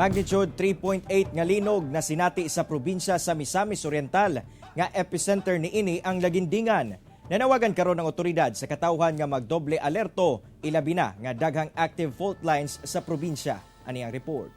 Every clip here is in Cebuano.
Magnitude 3.8 nga linog na sinati sa probinsya sa Misamis Oriental nga epicenter niini ang Laguindingan. Nanawagan karon ang otoridad sa katawhan nga magdoble alerto, ilabi na nga daghang active fault lines sa probinsya. Ani ang report.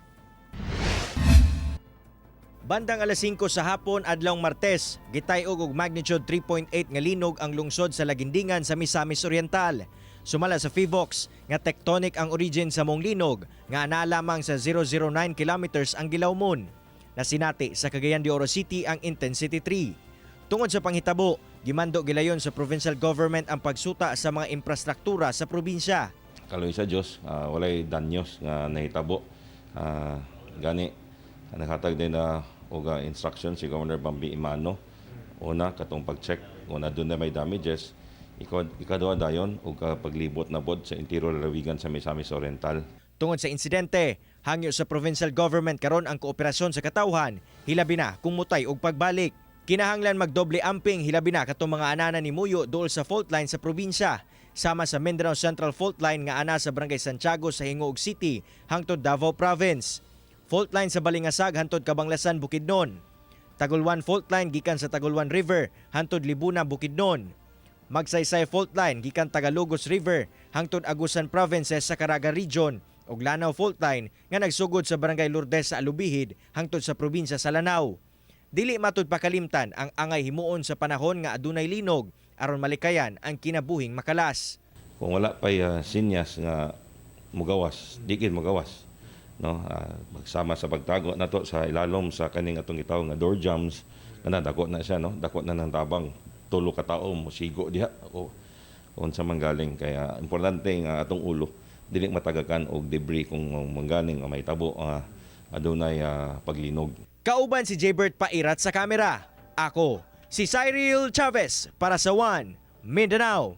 Bandang alas 5 sa hapon adlawng Martes, gitay-og og magnitude 3.8 nga linog ang lungsod sa Laguindingan sa Misamis Oriental. Sumala sa PHIVOLCS nga tectonic ang origin sa maong linog nga ana lamang sa 009 kilometers ang gilawmon. Nasinati sa Cagayan de Oro City ang intensity 3. Tungod sa panghitabo, gimando gilayon sa provincial government ang pagsuta sa mga infrastruktura sa probinsya. Kaloy sa Dios, walay danyos nga nahitabo. Gani nakatag din na og instruction si Governor Bambi Emano. Una, katong pag-check kung na na may damages. Ikaduha dayon og paglibot na pod sa interior lalawigan sa Misamis Oriental. Tungod sa insidente, hangyo sa provincial government karon ang kooperasyon sa katawhan, hilabi na kung mutay og pagbalik. Kinahanglan magdoble amping, hilabi na katong mga anana ni muyo duol sa fault line sa probinsya, sama sa Mindanao Central Fault Line nga ana sa Barangay Santiago sa Gingoog City hangtod Davao Province. Fault line sa Balingasag hantod Cabanglasan, Bukidnon. Tagolwan Fault Line gikan sa Tagolwan River hantod Libuna, Bukidnon. Magsaysay Fault Line gikan Tagalugos River hangtod Agusan Province sa Caraga Region ug Lanao Fault Line nga nagsugod sa Barangay Lourdes sa Alubijid hangtod sa probinsya sa Lanao. Dili matud pakalimtan ang angay himuon sa panahon nga adunay linog aron malikayan ang kinabuhing makalas. Kung wala pay sinyas nga mugawas, di gid mugawas, no? Magsama sa pagtago nato sa ilalom sa kaning atong gitawag nga door jambs kana, dako na siya, no? Dako na ng tabang, tulo ka tawo mosigo diha o unsa man galing. Kaya importante nga atong ulo dili matagakan og debris kung manggaling nga mahitabo nga adunay paglinog. Kauban si Jaybert Pairat sa kamera. Ako, si Cyril Chavez para sa One Mindanao.